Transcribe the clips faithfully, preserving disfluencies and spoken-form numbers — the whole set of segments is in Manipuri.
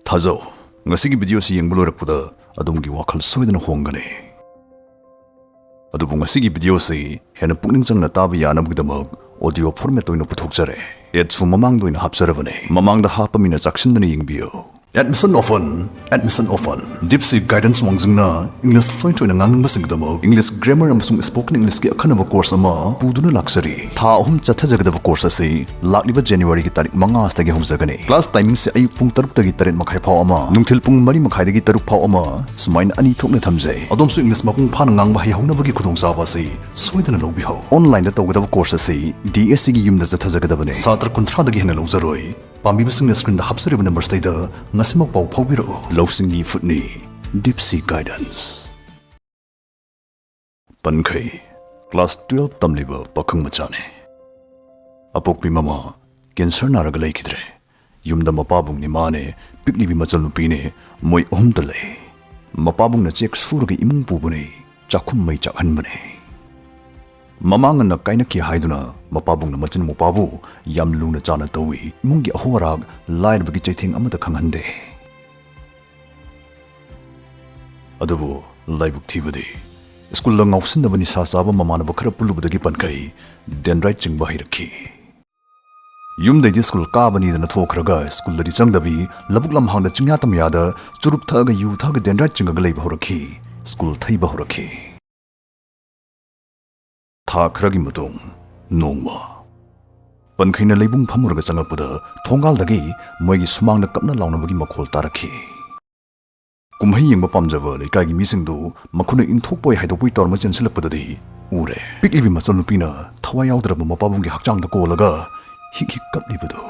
ꯊꯥꯖꯧ, ꯉꯁꯤꯒꯤ video ꯑꯁꯤ ꯌꯦꯡꯕ ꯂꯣꯏꯔꯛꯄꯗ ꯑꯗꯣꯝꯒꯤ ꯋꯥꯈꯜ ꯁꯣꯏꯗꯅ ꯍꯣꯡꯒꯅꯤ꯫ ꯑꯗꯨꯕꯨ ꯉꯁꯤꯒꯤ video ꯑꯁꯤ ꯍꯦꯟꯅ ꯄꯨꯛꯅꯤꯡ ꯆꯪꯅ ꯇꯥꯕ ꯌꯥꯅꯕꯒꯤꯗꯃꯛ audio format ꯑꯣꯏꯅ ꯄꯨꯊꯣꯛꯆꯔꯦ꯫ Ad ꯁꯨ ꯃꯃꯥꯡꯗ ꯑꯣꯏꯅ ꯍꯥꯞꯆꯔꯕꯅꯦ, ꯃꯃꯥꯡꯗ ꯍꯥꯞꯄ ꯃꯤꯅ ꯆꯥꯛꯁꯤꯟꯗꯅ ꯌꯦꯡꯕꯤꯌꯨ꯫ Admission open, admission open. Deep Sea Guidance ꯋꯥꯡꯖꯤꯡꯅ English fluent ꯑꯣꯏꯅ ꯉꯥꯡꯅꯤꯡꯕꯁꯤꯡꯒꯤꯗꯃꯛ English grammar ꯑꯃꯁꯨꯡ spoken English ꯀꯤ ꯑꯈꯟꯅꯕ course ꯑꯃ ꯄꯨꯗꯨꯅ ꯂꯥꯛꯆꯔꯤ꯫ ꯊꯥ ꯑꯍꯨꯝ ꯆꯠꯊꯖꯒꯗꯕ course ꯑꯁꯤ ꯂꯥꯛꯂꯤꯕ January ꯒꯤ ꯇꯥꯔꯤꯛ ꯃꯉꯥ ꯑꯁꯤꯗꯒꯤ ꯍꯧꯖꯒꯅꯤ꯫ Class timing ꯁꯤ ꯑꯌꯨꯛ ꯄꯨꯡ ꯇꯔꯨꯛꯇꯒꯤ ꯇꯔꯦꯠ ꯃꯈꯥꯏ ꯐꯥꯎ ꯑꯃ, ꯅꯨꯡꯊꯤꯜ ꯄꯨꯡ ꯃꯔꯤ ꯃꯈꯥꯏꯗꯒꯤ ꯇꯔꯨꯛ ꯐꯥꯎ ꯑꯃ, ꯁꯨꯃꯥꯏꯅ ꯑꯅꯤ ꯊꯣꯛꯅ ꯊꯝꯖꯩ꯫ ꯑꯗꯣꯝꯁꯨ English ꯃꯄꯨꯡ ꯐꯥꯅ ꯉꯥꯡꯕ ꯍꯩꯍꯧꯅꯕꯒꯤ ꯈꯨꯗꯣꯡꯆꯥꯕ ꯑꯁꯤ ꯁꯣꯏꯗꯅ ꯂꯧꯕꯤꯍꯧ꯫ Online ꯗ ꯇꯧꯒꯗꯕ course ꯑꯁꯤ D S C ꯒꯤ ꯌꯨꯝꯗ ꯆꯠꯊꯖꯒꯗꯕꯅꯤ꯫ ꯁꯥꯇ꯭ꯔ ꯀꯨꯟꯊ꯭ꯔꯥꯗꯒꯤ ꯍꯦꯟꯅ ꯂꯧꯖꯔꯣꯏ꯫ ꯄꯥꯝꯕꯤꯕꯁꯤꯡꯅ screen ꯗ ꯍꯥꯞꯆꯔꯤꯕ number ꯁꯤꯗꯩꯗ ꯉꯁꯤꯃꯛ ꯄꯥꯎ ꯐꯥꯎꯕꯤꯔꯛꯎ꯫ ꯂꯧꯁꯤꯡꯒꯤ ꯏꯐꯨꯠꯅꯤ, Deep Sea Guidance꯫ ꯄꯟꯈꯩ class twelve ꯇꯝꯂꯤꯕ ꯄꯥꯈꯪ ꯃꯆꯥꯅꯤ꯫ ꯑꯄꯣꯛꯄꯤ ꯃꯃꯥ cancer ꯅꯥꯔꯒ ꯂꯩꯈꯤꯗ꯭ꯔꯦ꯫ ꯌꯨꯝꯗ ꯃꯄꯥꯕꯨꯡꯅꯤ ꯃꯥꯅꯦ, ꯄꯤꯛꯂꯤꯕꯤ ꯃꯆꯜꯅꯨꯄꯤꯅꯦ, ꯃꯣꯏ ꯑꯍꯨꯝꯇ ꯂꯩ꯫ ꯃꯄꯥꯕꯨꯡꯅ ꯆꯦꯛ ꯁꯨꯔꯒ ꯏꯃꯨꯡ ꯄꯨꯕꯅꯤ, ꯆꯥꯛꯈꯨꯝ ꯃꯩ ꯆꯥꯛꯍꯟꯕꯅꯤ꯫ ꯃꯃꯥ ꯉꯟꯅ ꯀꯥꯏꯅꯈꯤ ꯍꯥꯏꯗꯨꯅ ꯃꯄꯥꯕꯨꯡꯅ ꯃꯆꯤꯟ ꯃꯧꯄꯥꯕꯨ ꯌꯥꯝ ꯂꯨꯅ ꯆꯥꯅ ꯇꯧꯏ꯫ ꯏꯃꯨꯡꯒꯤ ꯑꯍꯣ ꯑꯔꯥꯛ, ꯂꯥꯏꯔꯕꯒꯤ ꯆꯩꯊꯦꯡ ꯑꯃꯠꯇ ꯈꯪꯍꯟꯗꯦ꯫ ꯑꯗꯨꯕꯨ ꯂꯥꯏꯕꯛ ꯊꯤꯕꯗꯤ ꯁ꯭ꯀꯨꯜꯗ ꯉꯥꯎꯁꯤꯟꯅꯕ ꯅꯤꯁꯥ ꯆꯥꯕ ꯃꯃꯥꯟꯅꯕ ꯈꯔ ꯄꯨꯜꯂꯨꯕꯗꯒꯤ ꯄꯟꯈꯩ dendrite ꯆꯤꯡꯕ ꯍꯩꯔꯛꯈꯤ꯫ ꯌꯨꯝꯗꯩꯗꯤ ꯁ꯭ꯀꯨꯜ ꯀꯥꯕꯅꯤꯗꯅ ꯊꯣꯛꯈ꯭ꯔꯒ ꯁ꯭ꯀꯨꯜꯗꯗꯤ ꯆꯪꯗꯕꯤ, ꯂꯧꯕꯨꯛ ꯂꯝꯍꯥꯡꯗ ꯆꯤꯡꯌꯥ ꯇꯝꯌꯥꯗ ꯆꯨꯔꯨꯞ ꯊꯛꯑꯒ ꯌꯨ ꯊꯛꯑꯒ dendrite ꯆꯤꯡꯉꯒ ꯂꯩꯕ ꯍꯧꯔꯛꯈꯤ꯫ ꯁ꯭ꯀꯨꯜ ꯊꯩꯕ ꯍꯧꯔꯛꯈꯤ꯫ ꯊꯥ ꯈꯔꯒꯤ ꯃꯇꯨꯡ ꯅꯣꯡꯃ ꯄꯟꯈꯩꯅ ꯂꯩꯕꯨꯡ ꯐꯝꯃꯨꯔꯒ ꯆꯪꯂꯛꯄꯗ ꯊꯣꯡꯒꯥꯜꯗꯒꯤ ꯃꯣꯏꯒꯤ ꯁꯨꯃꯥꯡꯗ ꯀꯞꯅ ꯂꯥꯎꯅꯕꯒꯤ ꯃꯈꯣꯜ ꯇꯥꯔꯛꯈꯤ꯫ ꯀꯨꯝꯍꯩ ꯌꯦꯡꯕ ꯄꯥꯝꯖꯕ ꯂꯩꯀꯥꯏꯒꯤ ꯃꯤꯁꯤꯡꯗꯨ ꯃꯈꯣꯏꯅ ꯏꯟꯊꯣꯛꯄꯣꯏ ꯍꯥꯏꯗꯣꯛꯄꯣꯏ ꯇꯧꯔꯝꯃ ꯆꯦꯟꯁꯤꯜꯂꯛꯄꯗꯗꯤ ꯎꯔꯦ꯫ ꯄꯤꯛꯂꯤꯕꯤ ꯃꯆꯜꯅꯨꯄꯤꯅ ꯊꯋꯥꯏ ꯌꯥꯎꯗ꯭ꯔꯕ ꯃꯄꯥꯕꯨꯡꯒꯤ ꯍꯛꯆꯥꯡꯗ ꯀꯣꯜꯂꯒ ꯍꯤꯛ ꯍꯤꯛ ꯀꯞꯂꯤꯕꯗꯨ꯫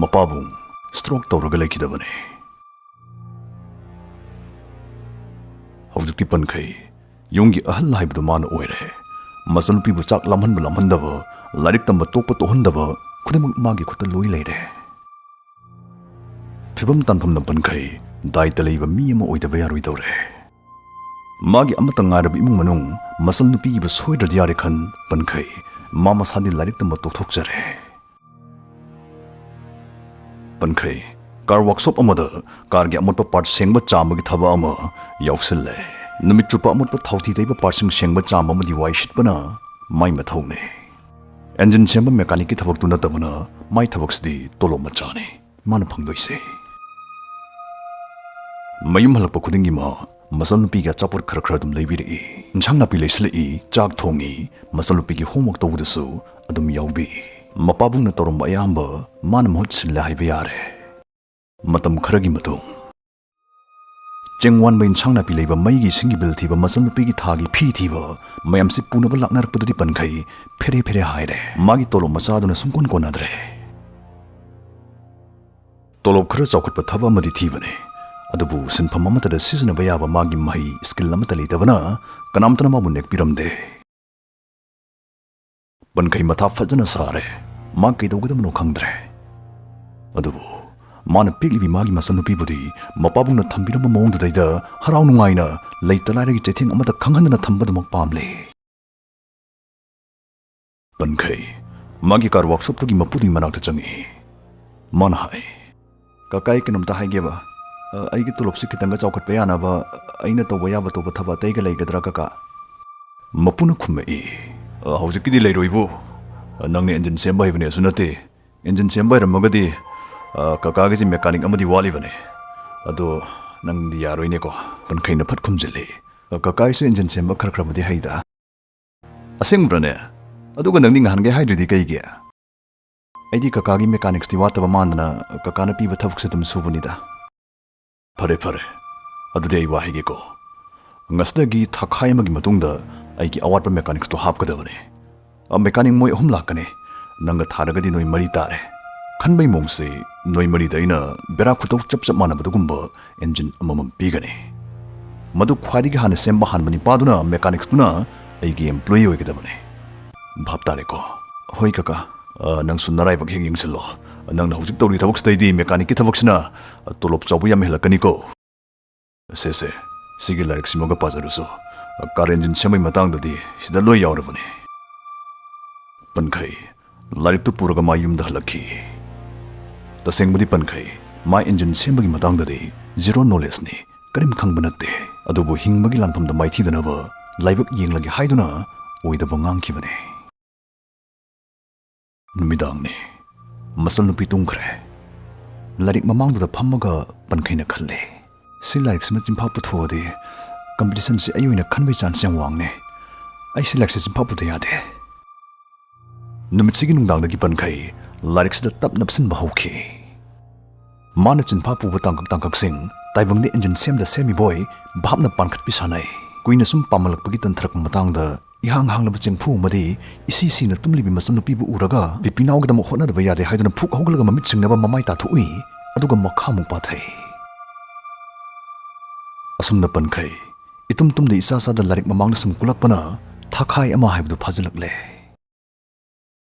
ꯃꯄꯥꯕꯨꯡ stroke ꯇꯧꯔꯒ ꯂꯩꯈꯤꯗꯕꯅꯤ꯫ ꯍꯧꯖꯤꯛꯇꯤ ꯄꯟꯈꯩ ꯌꯨꯝꯒꯤ ꯑꯍꯜ ꯍꯥꯏꯕꯗꯨ ꯃꯥꯅ ꯑꯣꯏꯔꯦ꯫ ꯃꯆꯜꯅꯨꯄꯤꯕꯨ ꯆꯥꯛ ꯂꯥꯝꯍꯟꯕ ꯂꯥꯝꯍꯟꯗꯕ, ꯂꯥꯏꯔꯤꯛ ꯇꯝꯕ ꯇꯣꯛꯄ ꯇꯣꯛꯍꯟꯗꯕ ꯈꯨꯗꯤꯡꯃꯛ ꯃꯥꯒꯤ ꯈꯨꯠꯇ ꯂꯣꯏ ꯂꯩꯔꯦ꯫ ꯐꯤꯕꯝ ꯇꯥꯟꯐꯝꯅ ꯄꯟꯈꯩ ꯗꯥꯏꯇ ꯂꯩꯕ ꯃꯤ ꯑꯃ ꯑꯣꯏꯗꯕ ꯌꯥꯔꯣꯏꯗꯧꯔꯦ꯫ ꯃꯥꯒꯤ ꯑꯃꯠꯇ ꯉꯥꯏꯔꯕ ꯏꯃꯨꯡ ꯃꯅꯨꯡ ꯃꯆꯜꯅꯨꯄꯤꯒꯤꯕꯨ ꯁꯣꯏꯗ꯭ꯔꯗꯤ ꯌꯥꯔꯦ ꯈꯟ ꯄꯟꯈꯩ ꯃꯥ ꯃꯁꯥꯗꯤ ꯂꯥꯏꯔꯤꯛ ꯇꯝꯕ ꯇꯣꯛꯊꯣꯛꯆꯔꯦ꯫ ꯄꯟꯈꯩ ꯀꯥꯔ ꯋꯥꯔꯛꯁꯣꯞ ꯑꯃꯗ ꯀꯥꯔꯒꯤ ꯑꯃꯣꯠꯄ ꯄꯥꯔꯠ ꯁꯦꯡꯕ ꯆꯥꯝꯕꯒꯤ ꯊꯕꯛ ꯑꯃ ꯌꯥꯎꯁꯤꯜꯂꯦ꯫ ꯅꯨꯃꯤꯠ ꯆꯨꯞꯄ ꯑꯃꯣꯠꯄ ꯊꯥꯎꯊꯤ ꯇꯩꯕ ꯄꯥꯔꯠꯁꯤꯡ ꯁꯦꯡꯕ ꯆꯥꯝꯕ ꯑꯃꯗꯤ ꯋꯥꯏ ꯁꯤꯠꯄꯅ ꯃꯥꯏ ꯃꯊꯧꯅꯤ꯫ ꯑꯦꯟꯖꯤꯟ ꯁꯦꯝꯕ ꯃꯦꯀꯥꯅꯤꯛꯀꯤ ꯊꯕꯛꯇꯨ ꯅꯠꯇꯕꯅ ꯃꯥꯏ ꯊꯕꯛꯁꯤꯗꯤ ꯇꯣꯂꯣꯞ ꯃꯆꯥꯅꯤ ꯃꯥꯅ ꯐꯪꯗꯣꯏꯁꯦ꯫ ꯃꯌꯨꯝ ꯍꯜꯂꯛꯄ ꯈꯨꯗꯤꯡꯒꯤ ꯃꯥ ꯃꯆꯜꯅꯨꯄꯤꯒꯤ ꯑꯆꯥꯄꯣꯠ ꯈꯔ ꯈꯔ ꯑꯗꯨꯝ ꯂꯩꯕꯤꯔꯛꯏ꯫ ꯏꯟꯁꯥꯡ ꯅꯥꯄꯤ ꯂꯩꯁꯤꯜꯂꯛꯏ, ꯆꯥꯛ ꯊꯣꯡꯉꯤ, ꯃꯆꯜꯅꯨꯄꯤꯒꯤ ꯍꯣꯝꯋꯥꯔꯛ ꯇꯧꯕꯗꯁꯨ ꯑꯗꯨꯝ ꯌꯥꯎꯕꯤ꯫ ꯃꯄꯥꯕꯨꯡꯅ ꯇꯧꯔꯝꯕ ꯑꯌꯥꯝꯕ ꯃꯥꯅ ꯃꯍꯨꯠ ꯁꯤꯜꯂꯦ ꯍꯥꯏꯕ ꯌꯥꯔꯦ꯫ ꯃꯇꯝ ꯈꯔꯒꯤ ꯃꯇꯨꯡ, ꯆꯦꯡ ꯋꯥꯟꯕ, ꯏꯟꯁꯥꯡ ꯅꯥꯄꯤ ꯂꯩꯕ, ꯃꯩꯒꯤ ꯏꯁꯤꯡꯒꯤ ꯕꯤꯜ ꯊꯤꯕ, ꯃꯆꯜꯅꯨꯄꯤꯒꯤ ꯊꯥꯒꯤ ꯐꯤ ꯊꯤꯕ, ꯃꯌꯥꯝꯁꯤ ꯄꯨꯅꯕ ꯂꯥꯛꯅꯔꯛꯄꯗꯨꯗꯤ ꯄꯟꯈꯩ ꯐꯦꯔꯦ ꯐꯦꯔꯦ ꯍꯥꯏꯔꯦ꯫ ꯃꯥꯒꯤ ꯇꯣꯂꯣꯞ ꯃꯆꯥꯗꯨꯅ ꯁꯨꯡꯀꯣꯟ ꯀꯣꯟꯅꯗ꯭ꯔꯦ꯫ ꯇꯣꯂꯣꯞ ꯈꯔ ꯆꯥꯎꯈꯠꯄ ꯊꯕꯛ ꯑꯃꯗꯤ ꯊꯤꯕꯅꯦ, ꯑꯗꯨꯕꯨ ꯁꯤꯟꯐꯝ ꯑꯃꯠꯇꯗ ꯁꯤꯖꯤꯟꯅꯕ ꯌꯥꯕ ꯃꯥꯒꯤ ꯃꯍꯩ, ꯁ꯭ꯀꯤꯜ ꯑꯃꯠꯇ ꯂꯩꯇꯕꯅ ꯀꯅꯥꯝꯇꯅ ꯃꯥꯕꯨ ꯅꯦꯛꯄꯤꯔꯝꯗꯦ꯫ ꯄꯟꯈꯩ ꯃꯊꯥ ꯐꯖꯅ ꯁꯥꯔꯦ꯫ ꯃꯥ ꯀꯩꯗꯧꯒꯗꯕꯅꯣ ꯈꯪꯗ꯭ꯔꯦ꯫ ꯑꯗꯨꯕꯨ ꯃꯥꯅ ꯄꯤꯛꯂꯤꯕꯤ ꯃꯥꯒꯤ ꯃꯆꯟꯅꯨꯄꯤꯕꯨꯗꯤ ꯃꯄꯥꯕꯨꯡꯅ ꯊꯝꯕꯤꯔꯝꯕ ꯃꯑꯣꯡꯗꯨꯗꯩꯗ ꯍꯔꯥꯎ ꯅꯨꯡꯉꯥꯏꯅ ꯂꯩꯇ ꯂꯥꯏꯔꯒꯤ ꯆꯩꯊꯦꯡ ꯑꯃꯠꯇ ꯈꯪꯍꯟꯗꯅ ꯊꯝꯕꯗꯨꯃꯛ ꯄꯥꯝꯂꯦ꯫ ꯄꯟꯈꯩ ꯃꯥꯒꯤ ꯀꯥꯔ ꯋꯥꯔꯛꯁꯣꯞꯇꯨꯒꯤ ꯃꯄꯨꯗꯨꯒꯤ ꯃꯅꯥꯛꯇ ꯆꯪꯉꯛꯏ꯫ ꯃꯥꯅ ꯍꯥꯏ, "ꯀꯀꯥ, ꯑꯩ ꯀꯩꯅꯣꯝꯇ ꯍꯥꯏꯒꯦꯕ꯫ ꯑ, ꯑꯩꯒꯤ ꯇꯣꯂꯣꯞꯁꯤ ꯈꯤꯇꯪꯒ ꯆꯥꯎꯈꯠꯄ ꯌꯥꯅꯕ ꯑꯩꯅ ꯇꯧꯕ ꯌꯥꯕ ꯑꯇꯣꯞꯄ ꯊꯕꯛ ꯑꯇꯩꯒ ꯂꯩꯒꯗ꯭ꯔꯥ, ꯀꯀꯥ?" ꯃꯄꯨꯅ ꯈꯨꯝꯃꯛꯏ, "ꯑ, ꯍꯧꯖꯤꯛꯀꯤꯗꯤ ꯂꯩꯔꯣꯏꯕꯨ꯫ ꯑ, ꯅꯪꯅ ꯏꯟꯖꯤꯟ ꯁꯦꯝꯕ ꯍꯩꯕꯅꯦꯁꯨ ꯅꯠꯇꯦ꯫ ꯏꯟꯖꯤꯟ ꯁꯦꯝꯕ ꯍꯩꯔꯝꯃꯒꯗꯤ, ꯑ, ꯀꯀꯥꯒꯤꯁꯤ ꯃꯦꯀꯥꯅꯤꯛ ꯑꯃꯗꯤ ꯋꯥꯠꯂꯤꯕꯅꯦ꯫ ꯑꯗꯣ ꯅꯪꯗꯤ ꯌꯥꯔꯣꯏꯅꯦꯀꯣ?" ꯄꯟꯈꯩꯅ ꯐꯠ ꯈꯨꯝꯖꯤꯜꯂꯤ, "ꯑ, ꯀꯀꯥꯒꯤꯁꯨ ꯏꯟꯖꯤꯟ ꯁꯦꯝꯕ ꯈꯔ ꯈꯔꯕꯨꯗꯤ ꯍꯩꯗ꯫" "ꯑꯁꯦꯡꯕ꯭ꯔꯅꯦ? ꯑꯗꯨꯒ ꯅꯪꯗꯤ ꯉꯍꯥꯟꯒꯩ ꯍꯥꯏꯗ꯭ꯔꯤꯗꯤ ꯀꯩꯒꯤ?" "ꯑꯩꯗꯤ ꯀꯀꯥꯒꯤ ꯃꯦꯀꯥꯅꯤꯛꯁꯇꯤ ꯋꯥꯠꯇꯕ ꯃꯥꯟꯗꯅ ꯀꯀꯥꯅ ꯄꯤꯕ ꯊꯕꯛꯁꯦ ꯑꯗꯨꯝ ꯁꯨꯕꯅꯤꯗ꯫" "ꯐꯔꯦ, ꯐꯔꯦ꯫ ꯑꯗꯨꯗꯤ ꯑꯩ ꯋꯥ ꯍꯥꯏꯒꯦꯀꯣ꯫ ꯉꯁꯤꯗꯒꯤ ꯊꯥꯈꯥꯏ ꯑꯃꯒꯤ ꯃꯇꯨꯡꯗ ꯑꯩꯒꯤ ꯑꯋꯥꯠꯄ ꯃꯦꯀꯥꯅꯤꯛꯁꯇꯣ ꯍꯥꯞꯀꯗꯕꯅꯦ꯫ ꯑ, ꯃꯦꯀꯥꯅꯤꯛ ꯃꯣꯏ ꯑꯍꯨꯝ ꯂꯥꯛꯀꯅꯤ꯫ ꯅꯪꯒ ꯊꯥꯔꯒꯗꯤ ꯅꯣꯏ ꯃꯔꯤ ꯇꯥꯔꯦ꯫ ꯈꯟꯕꯩ ꯃꯑꯣꯡꯁꯦ, ꯅꯣꯏ ꯃꯔꯤꯗ ꯑꯩꯅ ꯕꯦꯔꯥ ꯈꯨꯇꯧ ꯆꯞ ꯆꯞ ꯃꯥꯟꯅꯕꯗꯨꯒꯨꯝꯕ ꯏꯟꯖꯤꯟ ꯑꯃꯃꯝ ꯄꯤꯒꯅꯤ꯫ ꯃꯗꯨ ꯈ꯭ꯋꯥꯏꯗꯒꯤ ꯍꯥꯟꯅ ꯁꯦꯝꯕ ꯍꯥꯟꯕ ꯅꯤꯄꯥꯗꯨꯅ ꯃꯦꯀꯥꯅꯤꯛꯁꯇꯨꯅ ꯑꯩꯒꯤ ꯑꯦꯝꯄ꯭ꯂꯣꯌꯤ ꯑꯣꯏꯒꯗꯕꯅꯤ꯫ ꯚꯥꯞ ꯇꯥꯔꯦꯀꯣ?" "ꯍꯣꯏ ꯀꯀꯥ꯫ ꯑ, ꯅꯪꯁꯨ ꯅꯔꯥꯏꯕꯛ ꯍꯦꯛ ꯌꯦꯡꯁꯤꯜꯂꯣ꯫ ꯅꯪꯅ ꯍꯧꯖꯤꯛ ꯇꯧꯔꯤ ꯊꯕꯛꯁꯤꯗꯩꯗꯤ ꯃꯦꯀꯥꯅꯤꯛꯀꯤ ꯊꯕꯛꯁꯤꯅ ꯇꯣꯂꯣꯞ ꯆꯥꯎꯕ ꯌꯥꯝ ꯍꯦꯜꯂꯛꯀꯅꯤꯀꯣ꯫ ꯁꯦ, ꯁꯦ, ꯁꯤꯒꯤ ꯂꯥꯏꯔꯤꯛꯁꯤꯃꯒ ꯄꯥꯖꯔꯨꯁꯨ꯫ ꯀꯥꯔ ꯏꯟꯖꯤꯟ ꯁꯦꯝꯕꯩ ꯃꯇꯥꯡꯗꯗꯤ ꯁꯤꯗ ꯂꯣꯏ ꯌꯥꯎꯔꯕꯅꯤ꯫" ꯄꯟꯈꯩ ꯂꯥꯏꯔꯤꯛꯇꯨ ꯄꯨꯔꯒ ꯃꯥ ꯌꯨꯝꯗ ꯍꯜꯂꯛꯈꯤ꯫ ꯇꯁꯦꯡꯕꯗꯤ ꯄꯟꯈꯩ ꯃꯥ ꯏꯟꯖꯤꯟ ꯁꯦꯝꯕꯒꯤ ꯃꯇꯥꯡꯗꯗꯤ zero knowledgeꯅꯤ, ꯀꯔꯤꯝ ꯈꯪꯕ ꯅꯠꯇꯦ꯫ ꯑꯗꯨꯕꯨ ꯍꯤꯡꯕꯒꯤ ꯂꯥꯟꯐꯝꯗ ꯃꯥꯏꯊꯤꯗꯅꯕ ꯂꯥꯏꯕꯛ ꯌꯦꯡꯂꯒꯦ ꯍꯥꯏꯗꯨꯅ ꯑꯣꯏꯗꯕ ꯉꯥꯡꯈꯤꯕꯅꯤ꯫ ꯅꯨꯃꯤꯗꯥꯡꯅꯤ꯫ ꯃꯆꯜꯅꯨꯄꯤ ꯇꯨꯝꯈ꯭ꯔꯦ꯫ ꯂꯥꯏꯔꯤꯛ ꯃꯃꯥꯡꯗꯨꯗ ꯐꯝꯃꯒ ꯄꯟꯈꯩꯅ ꯈꯜꯂꯤ, "ꯁꯤ ꯂꯥꯏꯔꯤꯛꯁꯤꯃ ꯆꯤꯟꯐꯥ ꯄꯨꯊꯣꯛꯑꯗꯤ ꯀꯝꯄꯤꯇꯤꯁꯟꯁꯤ ꯑꯩ ꯑꯣꯏꯅ ꯈꯟꯕꯒꯤ ꯆꯥꯟꯁ ꯌꯥꯝ ꯋꯥꯡꯅꯦ꯫ ꯑꯩ ꯁꯤ ꯂꯥꯏꯔꯤꯛꯁꯤ ꯆꯤꯟꯐꯥ ꯄꯨꯗ ꯌꯥꯗꯦ"꯫ ꯅꯨꯃꯤꯠꯁꯤꯒꯤ ꯅꯨꯡꯗꯥꯡꯗꯒꯤ ꯄꯟꯈꯩ ꯂꯥꯏꯔꯤꯛꯁꯤꯗ ꯇꯞ ꯅꯞꯁꯤꯟꯕ ꯍꯧꯈꯤ꯫ ꯃꯥꯅ ꯆꯤꯟꯐꯥ ꯄꯨꯕ ꯇꯥꯡꯀꯛ ꯇꯥꯡꯀꯛꯁꯤꯡ ꯇꯥꯏꯕꯪꯗ ꯏꯟꯖꯤꯟ ꯁꯦꯝꯗ ꯁꯦꯝꯃꯤꯕꯣꯏ ꯚꯥꯞꯅ ꯄꯥꯟꯈꯠꯄꯤ ꯁꯥꯟꯅꯩ꯫ ꯀꯨꯏꯅ ꯁꯨꯝ ꯄꯥꯝꯃꯜꯂꯛꯄꯒꯤ ꯇꯟꯊꯔꯛꯄ ꯃꯇꯥꯡꯗ ꯏꯍꯥꯡ ꯍꯥꯡꯂꯕ ꯆꯦꯡꯐꯨ ꯑꯃꯗꯤ ꯏꯁꯤ ꯁꯤꯅ ꯇꯨꯝꯂꯤꯕꯤ ꯃꯆꯟꯅꯨꯄꯤꯕꯨ ꯎꯔꯒ ꯕꯤꯄꯤꯅꯥꯎꯒꯤꯗꯃꯛ ꯍꯣꯠꯅꯗꯕ ꯌꯥꯗꯦ ꯍꯥꯏꯗꯨꯅ ꯐꯨꯛ ꯍꯧꯒꯠꯂꯒ ꯃꯃꯤꯠ ꯁꯤꯡꯅꯕ ꯃꯃꯥꯏ ꯇꯥꯊꯣꯛꯏ꯫ ꯑꯗꯨꯒ ꯃꯈꯥꯃꯨꯛ ꯄꯥꯊꯩ꯫ ꯑꯁꯨꯝꯅ ꯄꯟꯈꯩ ꯏꯇꯨꯝ ꯇꯨꯝꯗ ꯏꯆꯥ ꯆꯥꯗ ꯂꯥꯏꯔꯤꯛ ꯃꯃꯥꯡꯗ ꯁꯨꯝ ꯀꯨꯜꯂꯛꯄꯅ ꯊꯥꯈꯥꯏ ꯑꯃ ꯍꯥꯏꯕꯗꯨ ꯐꯥꯖꯤꯜꯂꯛꯂꯦ꯫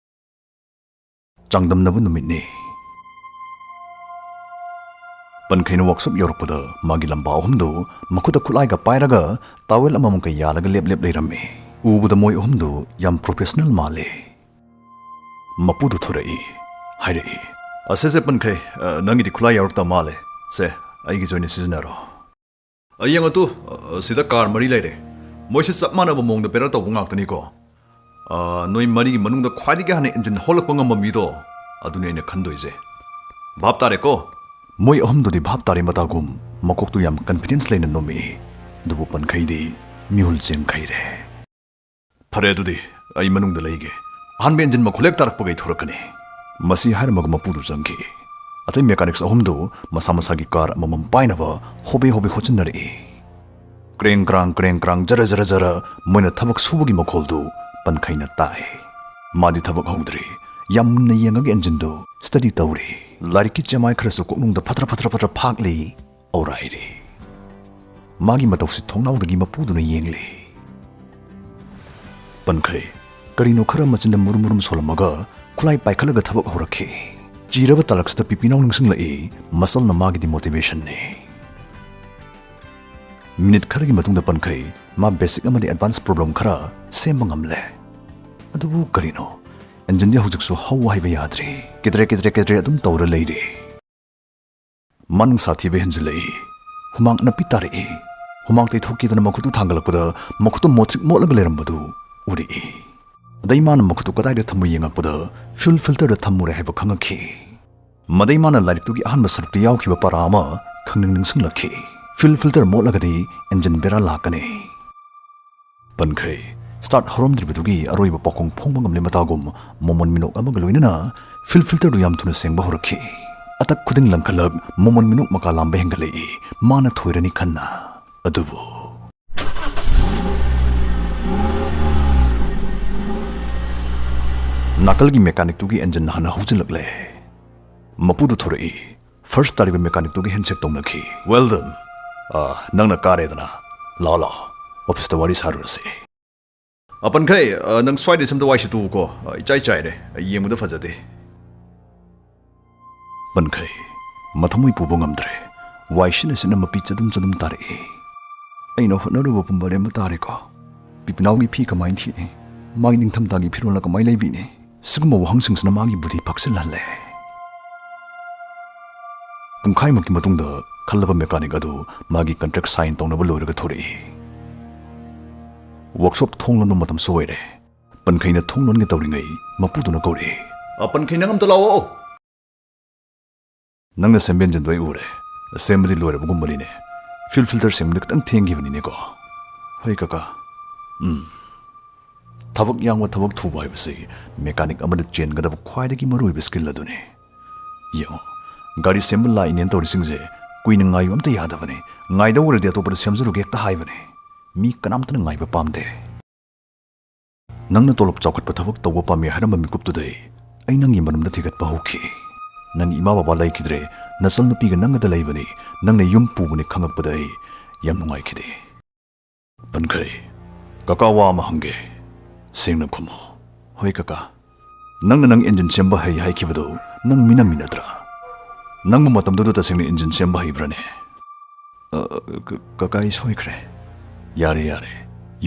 ꯆꯥꯡꯗꯝꯅꯕ ꯅꯨꯃꯤꯠꯅꯤ꯫ ꯄꯟꯈꯩꯅ ꯋꯥꯛꯁꯣꯞ ꯌꯧꯔꯛꯄꯗ ꯃꯥꯒꯤ ꯂꯝꯕꯥ ꯑꯍꯨꯝꯗꯨ ꯃꯈꯨꯠꯇ ꯈꯨꯠꯂꯥꯏꯒ ꯄꯥꯏꯔꯒ ꯇꯥꯋꯦꯜ ꯑꯃꯃꯝꯒ ꯌꯥꯜꯂꯒ ꯂꯦꯞ ꯂꯦꯞ ꯂꯩꯔꯝꯃꯤ꯫ ꯎꯕꯗ ꯃꯣꯏ ꯑꯍꯨꯝꯗꯨ ꯌꯥꯝ ꯄ꯭ꯔꯣꯐꯦꯁꯅꯦꯜ ꯃꯥꯜꯂꯤ꯫ ꯃꯄꯨꯗꯨ ꯊꯣꯔꯛꯏ, ꯍꯥꯏꯔꯛꯏ, "ꯑꯁꯦ ꯁꯦ ꯄꯟꯈꯩ, ꯑ, ꯅꯪꯒꯤꯗꯤ ꯈꯨꯠꯂꯥꯏ ꯌꯥꯎꯔꯛꯇ ꯃꯥꯜꯂꯦ꯫ ꯁꯦ, ꯑꯩꯒꯤꯁꯨ ꯑꯣꯏꯅ ꯁꯤꯖꯤꯟꯅꯔꯣ꯫ ꯑ, ꯌꯦꯡꯉꯣ ꯇꯨ, ꯑ, ꯁꯤꯗ ꯀꯥꯔ ꯃꯔꯤ ꯂꯩꯔꯦ꯫ ꯃꯣꯏꯁꯦ ꯆꯞ ꯃꯥꯟꯅꯕ ꯃꯑꯣꯡꯗ ꯄꯦꯔ ꯇꯧꯕ ꯉꯥꯛꯇꯅꯤꯀꯣ꯫ ꯑ, ꯅꯣꯏ ꯃꯔꯤꯒꯤ ꯃꯅꯨꯡꯗ ꯈ꯭ꯋꯥꯏꯗꯒꯤ ꯍꯥꯟꯅ ꯏꯟꯖꯤꯟ ꯍꯣꯜꯂꯛꯄ ꯉꯝꯕ ꯃꯤꯗꯣ, ꯑꯗꯨꯅꯤ ꯑꯩꯅ ꯈꯟꯗꯣꯏꯁꯦ꯫ ꯚꯥꯞ ꯇꯥꯔꯦꯀꯣ?" ꯃꯣꯏ ꯑꯍꯨꯝꯗꯨꯗꯤ ꯚꯥꯞ ꯇꯥꯔꯦ ꯃꯇꯥꯒꯨꯝ ꯃꯀꯣꯛꯇꯨ ꯌꯥꯝ ꯀꯟꯐꯤꯗꯦꯟꯁ ꯂꯩꯅ ꯅꯣꯝꯃꯛꯏ꯫ ꯑꯗꯨꯕꯨ ꯄꯟꯈꯩꯗꯤ ꯃꯤꯍꯨꯜ ꯆꯦꯟꯈꯩꯔꯦ꯫ "ꯐꯔꯦ, ꯑꯗꯨꯗꯤ ꯑꯩ ꯃꯅꯨꯡꯗ ꯂꯩꯒꯦ꯫ ꯑꯍꯥꯟꯕ ꯏꯟꯖꯤꯟ ꯃꯈꯣꯜ ꯍꯦꯛ ꯇꯥꯔꯛꯄꯒ ꯑꯩ ꯊꯣꯔꯛꯀꯅꯤ"꯫ ꯃꯁꯤ ꯍꯥꯏꯔꯝꯃꯒ ꯃꯄꯨꯗꯨ ꯆꯪꯈꯤ꯫ ꯑꯇꯩ ꯃꯦꯀꯥꯅꯤꯛꯁ ꯑꯍꯨꯝꯗꯨ ꯃꯁꯥ ꯃꯁꯥꯒꯤ ꯀꯥꯔ ꯑꯃꯃꯝ ꯄꯥꯏꯅꯕ ꯍꯣꯕꯦ ꯍꯣꯕꯦ ꯍꯣꯠꯆꯤꯟꯅꯔꯛꯏ꯫ ꯀ꯭ꯔꯦꯡ ꯀ꯭ꯔꯥꯡ, ꯀ꯭ꯔꯦꯡ ꯀ꯭ꯔꯥꯡ, ꯖꯔ ꯖꯔ ꯖꯔ ꯃꯣꯏꯅ ꯊꯕꯛ ꯁꯨꯕꯒꯤ ꯃꯈꯣꯜꯗꯨ ꯄꯟꯈꯩꯅ ꯇꯥꯏ꯫ ꯃꯥꯗꯤ ꯊꯕꯛ ꯍꯧꯗ꯭ꯔꯤ꯫ ꯌꯥꯝ ꯃꯨꯟꯅ ꯌꯦꯡꯉꯒ ꯏꯟꯖꯤꯟꯗꯨ ꯁ꯭ꯇꯗꯤ ꯇꯧꯔꯤ꯫ ꯂꯥꯏꯔꯤꯛꯀꯤ ꯆꯦꯃꯥꯏ ꯈꯔꯁꯨ ꯀꯣꯛꯅꯨꯡꯗ ꯐꯠꯇ꯭ꯔ ꯐꯠꯇ꯭ꯔ ꯐꯠꯇ꯭ꯔ ꯐꯥꯛꯂꯤ꯫ ꯑꯧꯔꯥꯏꯔꯦ꯫ ꯃꯥꯒꯤ ꯃꯇꯧꯁꯤ ꯊꯣꯡꯅꯥꯎꯗꯒꯤ ꯃꯄꯨꯗꯨꯅ ꯌꯦꯡꯂꯤ꯫ ꯄꯟꯈꯩ ꯀꯔꯤꯅꯣ ꯈꯔ ꯃꯆꯤꯟꯗ ꯃꯨꯔꯨꯝ ꯃꯨꯔꯨꯝ ꯁꯣꯜꯂꯝꯃꯒ ꯈꯨꯠꯂꯥꯏ ꯄꯥꯏꯈꯠꯂꯒ ꯊꯕꯛ ꯍꯧꯔꯛꯈꯤ꯫ ꯆꯤꯔꯕ ꯇꯥꯂꯛꯁꯤꯗ ꯄꯤꯄꯤꯅꯥꯎ ꯅꯤꯡꯁꯤꯡꯂꯛꯏ, ꯃꯆꯜꯅ ꯃꯥꯒꯤꯗꯤ ꯃꯣꯇꯤꯚꯦꯁꯟꯅꯤ꯫ ꯃꯤꯅꯤꯠ ꯈꯔꯒꯤ ꯃꯇꯨꯡꯗ ꯄꯟꯈꯩ ꯃꯥ ꯕꯦꯁꯤꯛ ꯑꯃꯗꯤ ꯑꯦꯗꯚꯥꯟꯁ ꯄ꯭ꯔꯣꯕ꯭ꯂꯦꯝ ꯈꯔ ꯁꯦꯝꯕ ꯉꯝꯂꯦ꯫ ꯑꯗꯨꯕꯨ ꯀꯔꯤꯅꯣ? ꯏꯟꯖꯤꯟꯗꯤ ꯍꯧꯖꯤꯛꯁꯨ ꯍꯧ ꯍꯥꯏꯕ ꯌꯥꯗ꯭ꯔꯤ꯫ ꯀꯦꯗ꯭ꯔꯦ ꯀꯦꯗ꯭ꯔꯦ ꯀꯦꯗ꯭ꯔꯦ ꯑꯗꯨꯝ ꯇꯧꯔ ꯂꯩꯔꯤ꯫ ꯃꯥ ꯅꯨꯡꯁꯥ ꯊꯤꯕ ꯍꯦꯟꯖꯤꯜꯂꯛꯏ꯫ ꯍꯨꯃꯥꯡ ꯑꯅꯞꯄꯤ ꯇꯥꯔꯛꯏ꯫ ꯍꯨꯃꯥꯡ ꯇꯩꯊꯣꯛꯀꯦꯗꯅ ꯃꯈꯨꯠꯇꯨ ꯊꯥꯡꯒꯠꯂꯛꯄꯗ ꯃꯈꯨꯠꯇꯨ ꯃꯣꯠꯇ꯭ꯔꯤꯛ ꯃꯣꯠꯂꯒ ꯂꯩꯔꯝꯕꯗꯨ ꯎꯔꯛꯏ꯫ ꯑꯗꯩ ꯃꯥꯅ ꯃꯈꯨꯠꯇꯨ ꯀꯗꯥꯏꯗ ꯊꯝꯃꯨ ꯌꯦꯡꯉꯛꯄꯗ ꯐ꯭ꯌꯨꯜ ꯐꯤꯜꯇꯔꯗ ꯊꯝꯃꯨꯔꯦ ꯍꯥꯏꯕ ꯈꯪꯉꯛꯈꯤ꯫ ꯃꯗꯩ ꯃꯥꯅ ꯂꯥꯏꯔꯤꯛꯇꯨꯒꯤ ꯑꯍꯥꯟꯕ ꯁꯔꯨꯛꯇ ꯌꯥꯎꯈꯤꯕ ꯄꯔꯥ ꯑꯃ ꯈꯪꯅꯤꯡ ꯅꯤꯡꯁꯤꯡꯂꯛꯈꯤ꯫ ꯐ꯭ꯌꯨꯜ ꯐꯤꯜꯇꯔ ꯃꯣꯠꯂꯒꯗꯤ ꯏꯟꯖꯤꯟ ꯕꯦꯔꯥ ꯂꯥꯛꯀꯅꯤ꯫ ꯄꯟꯈꯩ ꯁ꯭ꯇꯥꯔꯠ ꯍꯧꯔꯝꯗ꯭ꯔꯤꯕꯗꯨꯒꯤ ꯑꯔꯣꯏꯕ ꯄꯥꯎꯈꯣꯡ ꯐꯣꯡꯕ ꯉꯝꯂꯦ ꯃꯇꯥꯒꯨꯝ ꯃꯣꯃꯣꯟ ꯃꯤꯅꯣꯛ ꯑꯃꯒ ꯂꯣꯏꯅꯅ ꯐ꯭ꯌꯨꯜ ꯐꯤꯜꯇꯔꯗꯨ ꯌꯥꯝ ꯊꯨꯅ ꯁꯦꯡꯕ ꯍꯧꯔꯛꯈꯤ꯫ ꯑꯇꯛ ꯈꯨꯗꯤꯡ ꯂꯪꯈꯠꯂꯛ ꯃꯣꯃꯣꯟ ꯃꯤꯅꯣꯛ ꯃꯀꯥ ꯂꯥꯝꯕ ꯍꯦꯟꯒꯠꯂꯛꯏ꯫ ꯃꯥꯅ ꯊꯣꯏꯔꯅꯤ ꯈꯟꯅ꯫ ꯑꯗꯨꯕꯨ ꯅꯥꯀꯜꯒꯤ ꯃꯦꯀꯥꯅꯤꯛꯇꯨꯒꯤ ꯏꯟꯖꯤꯟ ꯍꯥꯟꯅ ꯍꯧꯖꯤꯜꯂꯛꯂꯦ꯫ ꯃꯄꯨꯗꯨ ꯊꯣꯔꯛꯏ꯫ ꯐꯥꯔꯁ ꯇꯥꯔꯤꯕ ꯃꯦꯀꯥꯅꯤꯛꯇꯨꯒꯤ ꯍꯦꯟꯁꯦꯛ ꯇꯧꯅꯈꯤ꯫ "Well done꯫ ꯑ, ꯅꯪꯅ ꯀꯥꯔꯦꯗꯅ꯫ ꯂꯥꯛꯑꯣ, ꯂꯥꯛꯑꯣ꯫ ꯑꯣꯐꯤꯁꯇ ꯋꯥꯔꯤ ꯁꯥꯔꯨꯔꯁꯤ꯫" "ꯑ, ꯄꯟꯈꯩ, ꯑ, ꯅꯪ ꯁ꯭ꯋꯥꯏꯗ ꯁꯝꯗ ꯋꯥꯏ ꯁꯤꯠꯇꯣꯛꯎꯀꯣ꯫ ꯑ, ꯏꯆꯥꯏ ꯆꯥꯏꯔꯦ꯫ ꯑ, ꯌꯦꯡꯕꯗ ꯐꯖꯗꯦ꯫" ꯄꯟꯈꯩ ꯃꯊꯃꯣꯏ ꯄꯨꯕ ꯉꯝꯗ꯭ꯔꯦ꯫ ꯋꯥꯏ ꯁꯤꯠꯅ ꯁꯤꯠꯅ ꯃꯄꯤ ꯆꯗꯨꯝ ꯆꯗꯨꯝ ꯇꯥꯔꯛꯏ꯫ ꯑꯩꯅ ꯍꯣꯠꯅꯔꯨꯕ ꯄꯨꯝꯕ ꯑꯔꯦꯝꯕ ꯇꯥꯔꯦꯀꯣ꯫ ꯄꯤꯄꯤꯅꯥꯎꯒꯤ ꯐꯤ ꯀꯃꯥꯏꯅ ꯊꯤꯅꯤ? ꯃꯥꯒꯤ ꯅꯤꯡꯊꯝꯊꯥꯒꯤ ꯐꯤꯔꯣꯜꯅ ꯀꯃꯥꯏꯅ ꯂꯩꯕꯤꯅꯤ? ꯁꯤꯒꯨꯝꯕ ꯋꯥꯍꯪꯁꯤꯡꯁꯤꯅ ꯃꯥꯒꯤ ꯕꯨꯙꯤ ꯐꯛꯆꯤꯜꯍꯜꯂꯦ꯫ ꯄꯨꯡꯈꯥꯏꯃꯨꯛꯀꯤ ꯃꯇꯨꯡꯗ ꯈꯜꯂꯕ ꯃꯦꯀꯥꯅꯤꯛ ꯑꯗꯨ ꯃꯥꯒꯤ ꯀꯟꯇ꯭ꯔꯦꯛ ꯁꯥꯏꯟ ꯇꯧꯅꯕ ꯂꯣꯏꯔꯒ ꯊꯣꯔꯛꯏ꯫ ꯋꯥꯔꯛꯁꯣꯞ ꯊꯣꯡ ꯂꯣꯟꯕ ꯃꯇꯝꯁꯨ ꯑꯣꯏꯔꯦ꯫ ꯄꯟꯈꯩꯅ ꯊꯣꯡ ꯂꯣꯟꯒꯦ ꯇꯧꯔꯤꯉꯩ ꯃꯄꯨꯗꯨꯅ ꯀꯧꯔꯛꯏ꯫ "ꯑ, ꯄꯟꯈꯩ, ꯅꯪ ꯑꯝꯇ ꯂꯥꯛꯑꯣ꯫" "ꯅꯪꯅ ꯁꯦꯝꯕ ꯏꯟꯖꯤꯟꯗꯣ ꯑꯩ ꯎꯔꯦ꯫ ꯁꯦꯝꯕꯗꯤ ꯂꯣꯏꯔꯕꯒꯨꯝꯕꯅꯤꯅꯦ꯫ ꯐ꯭ꯌꯨꯜ ꯐꯤꯜꯇꯔ ꯁꯦꯝꯕꯗ ꯈꯤꯇꯪ ꯊꯦꯡꯈꯤꯕꯅꯤꯅꯦꯀꯣ꯫" "ꯍꯣꯏ ꯀꯀꯥ꯫" "ꯎꯝ꯫ ꯊꯕꯛ ꯌꯥꯡꯕ, ꯊꯕꯛ ꯊꯨꯕ ꯍꯥꯏꯕꯁꯤ ꯃꯦꯀꯥꯅꯤꯛ ꯑꯃꯗ ꯆꯦꯟꯒꯗꯕ ꯈ꯭ꯋꯥꯏꯗꯒꯤ ꯃꯔꯨꯑꯣꯏꯕ ꯁ꯭ꯀꯤꯜ ꯑꯗꯨꯅꯤ꯫ ꯌꯦꯡꯉꯣ, ꯒꯥꯔꯤ ꯁꯦꯝꯕ ꯂꯥꯛꯏꯅꯦꯅ ꯇꯧꯔꯤꯁꯤꯡꯁꯦ ꯀꯨꯏꯅ ꯉꯥꯏꯌꯨ ꯑꯝꯇ ꯌꯥꯗꯕꯅꯤ꯫ ꯉꯥꯏꯗꯧ ꯑꯣꯏꯔꯗꯤ ꯑꯇꯣꯞꯄꯗ ꯁꯦꯝꯖꯔꯨꯒꯦ ꯍꯦꯛꯇ ꯍꯥꯏꯕꯅꯤ꯫ ꯃꯤ ꯀꯅꯥꯝꯇꯅ ꯉꯥꯏꯕ ꯄꯥꯝꯗꯦ꯫ ꯅꯪꯅ ꯇꯣꯂꯣꯞ ꯆꯥꯎꯈꯠꯄ ꯊꯕꯛ ꯇꯧꯕ ꯄꯥꯝꯃꯤ ꯍꯥꯏꯔꯝꯕ ꯃꯤꯀꯨꯞꯇꯨꯗꯩ ꯑꯩ ꯅꯪꯒꯤ ꯃꯔꯝꯗ ꯊꯤꯒꯠꯄ ꯍꯧꯈꯤ꯫ ꯅꯪꯒꯤ ꯏꯃꯥ ꯕꯕꯥ ꯂꯩꯈꯤꯗ꯭ꯔꯦ, ꯅꯆꯜ ꯅꯨꯄꯤꯒ ꯅꯪꯒꯗ ꯂꯩꯕꯅꯤ, ꯅꯪꯅ ꯌꯨꯝ ꯄꯨꯕꯅꯤ ꯈꯪꯉꯛꯄꯗ ꯑꯩ ꯌꯥꯝ ꯅꯨꯡꯉꯥꯏꯈꯤꯗꯦ꯫" "ꯄꯟꯈꯩ, ꯀꯀꯥ ꯋꯥ ꯑꯃ ꯍꯪꯒꯦ, ꯁꯦꯡꯅ ꯈꯨꯝꯃꯣ꯫" "ꯍꯣꯏ ꯀꯀꯥ꯫" "ꯅꯪꯅ ꯅꯪ ꯏꯟꯖꯤꯟ ꯁꯦꯝꯕ ꯍꯩ ꯍꯥꯏꯈꯤꯕꯗꯨ ꯅꯪ ꯃꯤꯅꯝꯃꯤ ꯅꯠꯇ꯭ꯔꯥ? ꯅꯪꯕꯨ ꯃꯇꯝꯗꯨꯗ ꯇꯁꯦꯡꯅ ꯏꯟꯖꯤꯟ ꯁꯦꯝꯕ ꯍꯩꯕ꯭ꯔꯥꯅꯦ?" "ꯑ, ꯀ-, ꯀꯀꯥ, ꯑꯩ ꯁꯣꯏꯈ꯭ꯔꯦ꯫" "ꯌꯥꯔꯦ, ꯌꯥꯔꯦ꯫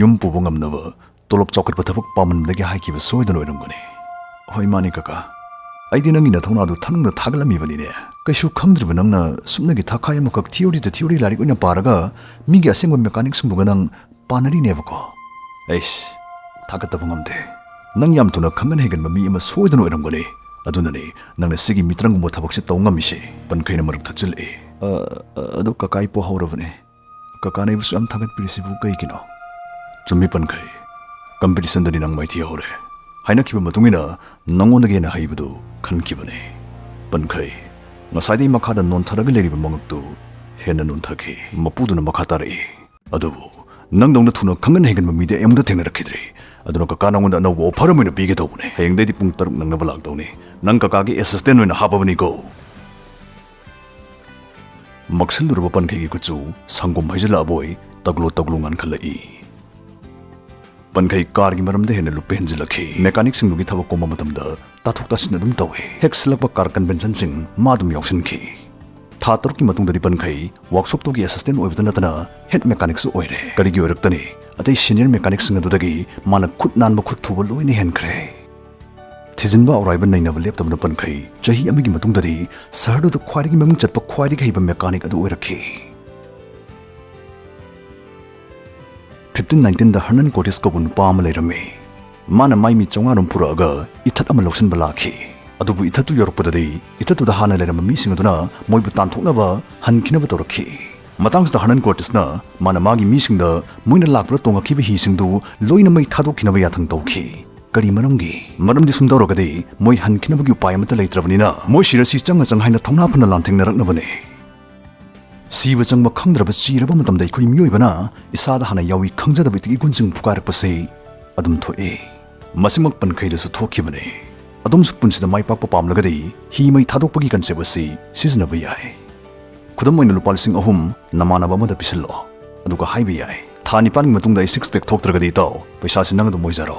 ꯌꯨꯝ ꯄꯨꯕ ꯉꯝꯅꯕ ꯇꯣꯂꯣꯞ ꯆꯥꯎꯈꯠꯄ ꯊꯕꯛ ꯄꯥꯝꯃꯟꯕꯗꯒꯤ ꯍꯥꯏꯈꯤꯕ ꯁꯣꯏꯗꯅ ꯑꯣꯏꯔꯝꯒꯅꯤ꯫" "ꯍꯣꯏ, ꯃꯥꯅꯤ ꯀꯀꯥ꯫ ꯑꯩꯗꯤ ꯅꯪꯒꯤ ꯅꯊꯧꯅꯥꯗꯨ ꯊꯅꯨꯡꯗ ꯊꯥꯒꯠꯂꯝꯃꯤꯕꯅꯤꯅꯦ꯫ ꯀꯩꯁꯨ ꯈꯪꯗ꯭ꯔꯤꯕ ꯅꯪꯅ ꯁꯨꯞꯅꯒꯤ ꯊꯥꯈꯥꯏ ꯑꯃꯈꯛ theory ꯗ theory ꯂꯥꯏꯔꯤꯛ ꯑꯣꯏꯅ ꯄꯥꯔꯒ ꯃꯤꯒꯤ ꯑꯁꯦꯡꯕ mechanic ꯁꯤꯡꯗꯨꯒ ꯅꯪ ꯄꯥꯅꯔꯤꯅꯦꯕꯀꯣ꯫ ꯑꯩꯁ, ꯊꯥꯒꯠꯇꯕ ꯉꯝꯗꯦ꯫ ꯅꯪ ꯌꯥꯝ ꯊꯨꯅ ꯈꯪꯒꯟ ꯍꯩꯒꯟꯕ ꯃꯤ ꯑꯃ ꯁꯣꯏꯗꯅ ꯑꯣꯏꯔꯝꯒꯅꯤ꯫ ꯑꯗꯨꯅꯅꯤ ꯅꯪꯅ ꯁꯤꯒꯤ ꯃꯤꯇ꯭ꯔꯪꯒꯨꯝꯕ ꯊꯕꯛꯁꯦ ꯇꯧ ꯉꯝꯃꯤꯁꯦ꯫ ꯄꯟꯈꯩꯅ ꯃꯔꯛ ꯊꯠꯆꯤꯜꯂꯛꯏ꯫ "ꯑ, ꯑ, ꯑꯗꯨ ꯀꯀꯥ, ꯑꯩ ꯄꯣꯍꯧꯔꯕꯅꯦ꯫ ꯀꯀꯥꯅ ꯑꯩꯕꯨꯁꯨ ꯌꯥꯝ ꯊꯥꯒꯠꯄꯤꯔꯤꯁꯤꯕꯨ ꯀꯩꯒꯤꯅꯣ?" "ꯆꯨꯝꯃꯤ ꯄꯟꯈꯩ, competition ꯗꯅꯤ ꯅꯪ ꯃꯥꯏꯊꯤꯍꯧꯔꯦ꯫ ꯍꯥꯏꯅꯈꯤꯕ ꯃꯇꯨꯡ ꯏꯟꯅ ꯅꯉꯣꯟꯗꯒꯤ ꯍꯦꯟꯅ ꯍꯩꯕꯗꯨ ꯈꯟꯈꯤꯕꯅꯤ꯫ ꯄꯟꯈꯩ, ꯉꯁꯥꯏꯗꯒꯤ ꯃꯈꯥꯗ ꯅꯣꯟꯊꯔꯒ ꯂꯩꯔꯤꯕ ꯃꯉꯛꯇꯨ ꯍꯦꯟꯅ ꯅꯣꯟꯊꯈꯤ꯫" ꯃꯄꯨꯗꯨꯅ ꯃꯈꯥ ꯇꯥꯔꯛꯏ, "ꯑꯗꯨꯕꯨ ꯅꯪꯗꯧꯅ ꯊꯨꯅ ꯈꯪꯒꯟ ꯍꯩꯒꯟꯕ ꯃꯤꯗꯤ ꯑꯩ ꯑꯃꯨꯛꯇ ꯊꯦꯡꯅꯔꯛꯈꯤꯗ꯭ꯔꯤ꯫ ꯑꯗꯨꯅ ꯀꯀꯥ ꯅꯉꯣꯟꯗ ꯑꯅꯧꯕ offer ꯑꯃ ꯑꯣꯏꯅ ꯄꯤꯒꯦ ꯇꯧꯕꯅꯦ꯫ ꯍꯌꯦꯡꯗꯩꯗꯤ ꯄꯨꯡ ꯇꯔꯨꯛ ꯅꯪꯅꯕ ꯂꯥꯛꯇꯧꯅꯤ꯫ ꯅꯪ ꯀꯀꯥꯒꯤ assistant ꯑꯣꯏꯅ ꯍꯥꯞꯄꯕꯅꯤꯀꯣ꯫" ꯃꯛꯁꯤꯜꯂꯨꯔꯕ ꯄꯟꯈꯩꯒꯤ ꯀꯨꯆꯨ ꯁꯪꯒꯣꯝ ꯍꯩꯖꯤꯜꯂꯛꯑꯕꯣꯏ ꯇꯒꯂꯣ ꯇꯒꯂꯣ ꯉꯥꯟꯈꯠꯂꯛꯏ꯫ ꯄꯟꯈꯩ car ꯒꯤ ꯃꯔꯝꯗ ꯍꯦꯟꯅ ꯂꯨꯞꯄ ꯍꯦꯟꯖꯤꯜꯂꯛꯈꯤ꯫ Mechanic ꯁꯤꯡꯗꯨꯒꯤ ꯊꯕꯛ ꯀꯣꯝꯕ ꯃꯇꯝꯗ ꯇꯥꯊꯣꯛ ꯇꯥꯁꯤꯟ ꯑꯗꯨꯝ ꯇꯧꯏ꯫ ꯍꯦꯛ ꯁꯤꯜꯂꯛꯄ car convention ꯁꯤꯡ ꯃꯥ ꯑꯗꯨꯝ ꯌꯥꯎꯁꯤꯟꯈꯤ꯫ ꯊꯥ ꯇꯔꯨꯛꯀꯤ ꯃꯇꯨꯡꯗꯗꯤ ꯄꯟꯈꯩ workshop ꯇꯨꯒꯤ assistant ꯑꯣꯏꯕꯇ ꯅꯠꯇꯅ head mechanic ꯁꯨ ꯑꯣꯏꯔꯦ꯫ ꯀꯔꯤꯒꯤ ꯑꯣꯏꯔꯛꯇꯅꯤ? ꯑꯇꯩ senior mechanic ꯁꯤꯡ ꯑꯗꯨꯗꯒꯤ ꯃꯥꯅ ꯈꯨꯠ ꯅꯥꯟꯕ, ꯈꯨꯠ ꯊꯨꯕ ꯂꯣꯏꯅ ꯍꯦꯟꯈ꯭ꯔꯦ꯫ ꯊꯤꯖꯤꯟꯕ ꯑꯧꯔꯥꯏꯕ ꯅꯩꯅꯕ ꯂꯦꯞꯇꯕꯅ ꯄꯟꯈꯩ ꯆꯍꯤ ꯑꯃꯒꯤ ꯃꯇꯨꯡꯗꯗꯤ ꯁꯍꯔꯗꯨꯗ ꯈ꯭ꯋꯥꯏꯗꯒꯤ ꯃꯃꯤꯡ ꯆꯠꯄ, ꯈ꯭ꯋꯥꯏꯗꯒꯤ ꯍꯩꯕ mechanic ꯑꯗꯨ ꯑꯣꯏꯔꯛꯈꯤ꯫ Fifteen nineteen ꯗ Hernan Curtis ꯀꯧꯕ ꯅꯨꯄꯥ ꯑꯃ ꯂꯩꯔꯝꯃꯤ꯫ ꯃꯥꯅ ꯃꯥꯏ ꯃꯤ ꯆꯥꯝꯃꯉꯥ ꯔꯣꯝ ꯄꯨꯔꯛꯑꯒ ꯏꯊꯠ ꯑꯃ ꯂꯧꯁꯤꯟꯕ ꯂꯥꯛꯈꯤ꯫ ꯑꯗꯨꯕꯨ ꯏꯊꯠꯇꯨ ꯌꯧꯔꯛꯄꯗꯗꯤ ꯏꯊꯠꯇꯨꯗ ꯍꯥꯟꯅ ꯂꯩꯔꯝꯕ ꯃꯤꯁꯤꯡ ꯑꯗꯨꯅ ꯃꯣꯏꯕꯨ ꯇꯥꯟꯊꯣꯛꯅꯕ ꯍꯟꯈꯤꯅꯕ ꯇꯧꯔꯛꯈꯤ꯫ ꯃꯇꯥꯡꯁꯤꯗ Hernan Curtis ꯅ ꯃꯥꯅ ꯃꯥꯒꯤ ꯃꯤꯁꯤꯡꯗ ꯃꯣꯏꯅ ꯂꯥꯛꯄꯗ ꯇꯣꯡꯉꯛꯈꯤꯕ ꯍꯤꯁꯤꯡꯗꯨ ꯂꯣꯏꯅ ꯃꯩ ꯊꯥꯗꯣꯛꯈꯤꯅꯕ ꯌꯥꯊꯪ ꯇꯧꯈꯤ꯫ ꯀꯔꯤ ꯃꯔꯝꯒꯤ? ꯃꯔꯝꯗꯤ ꯁꯨꯝ ꯇꯧꯔꯒꯗꯤ ꯃꯣꯏ ꯍꯟꯈꯤꯅꯕꯒꯤ ꯎꯄꯥꯏ ꯑꯃꯠꯇ ꯂꯩꯇ꯭ꯔꯕꯅꯤꯅ ꯃꯣꯏ ꯁꯤꯔꯁꯤ ꯆꯪ ꯆꯪ ꯍꯥꯏꯅ ꯊꯧꯅꯥ ꯐꯅ ꯂꯥꯟꯊꯦꯡꯅꯔꯛꯅꯕꯅꯤ꯫ ꯁꯤꯕ ꯆꯪꯕ ꯈꯪꯗ꯭ꯔꯕ ꯆꯤꯔꯕ ꯃꯇꯝꯗ ꯑꯩꯈꯣꯏ ꯃꯤꯑꯣꯏꯕꯅ ꯏꯁꯥꯗ ꯍꯥꯟꯅ ꯌꯥꯎꯏ ꯈꯪꯖꯗꯕ ꯏꯊꯤꯛ ꯏꯒꯨꯟꯁꯤꯡ ꯐꯨꯀꯥꯏꯔꯛꯄꯁꯤ ꯑꯗꯨꯝ ꯊꯣꯛꯏ꯫ ꯃꯁꯤꯃꯛ ꯄꯟꯈꯩꯗꯁꯨ ꯊꯣꯛꯈꯤꯕꯅꯤ꯫ ꯑꯗꯣꯝꯁꯨ ꯄꯨꯟꯁꯤꯗ ꯃꯥꯏ ꯄꯥꯛꯄ ꯄꯥꯝꯂꯒꯗꯤ ꯍꯤ ꯃꯩ ꯊꯥꯗꯣꯛꯄꯒꯤ concept ꯑꯁꯤ ꯁꯤꯖꯤꯟꯅꯕ ꯌꯥꯏ꯫ ꯈꯨꯗꯝ ꯑꯣꯏꯅ, ꯂꯨꯄꯥ ꯂꯤꯁꯤꯡ ꯑꯍꯨꯝ ꯅꯃꯥꯟꯅꯕ ꯑꯃꯗ ꯄꯤꯁꯤꯜꯂꯣ, ꯑꯗꯨꯒ ꯍꯥꯏꯕ ꯌꯥꯏ, "ꯊꯥ ꯅꯤꯄꯥꯟꯒꯤ ꯃꯇꯨꯡꯗ ꯑꯩ six pack ꯊꯣꯛꯇ꯭ꯔꯒꯗꯤ, ꯏꯇꯥꯎ, ꯄꯩꯁꯥꯁꯤ ꯅꯪ ꯑꯗꯨꯝ ꯑꯣꯏꯖꯔꯣ꯫"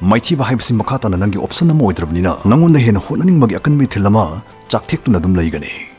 ꯃꯥꯏꯊꯤꯕ ꯍꯥꯏꯕꯁꯤ ꯃꯈꯥ ꯇꯥꯅ ꯅꯪꯒꯤ option ꯑꯃ ꯑꯣꯏꯗ꯭ꯔꯕꯅꯤꯅ, ꯅꯪꯉꯣꯟꯗ ꯍꯦꯟꯅ ꯍꯣꯠꯅꯅꯤꯡꯕꯒꯤ ꯑꯀꯟꯕ ꯏꯊꯤꯜ ꯑꯃ ꯆꯥꯛꯊꯦꯛꯇꯨꯅ ꯑꯗꯨꯝ ꯂꯩꯒꯅꯤ꯫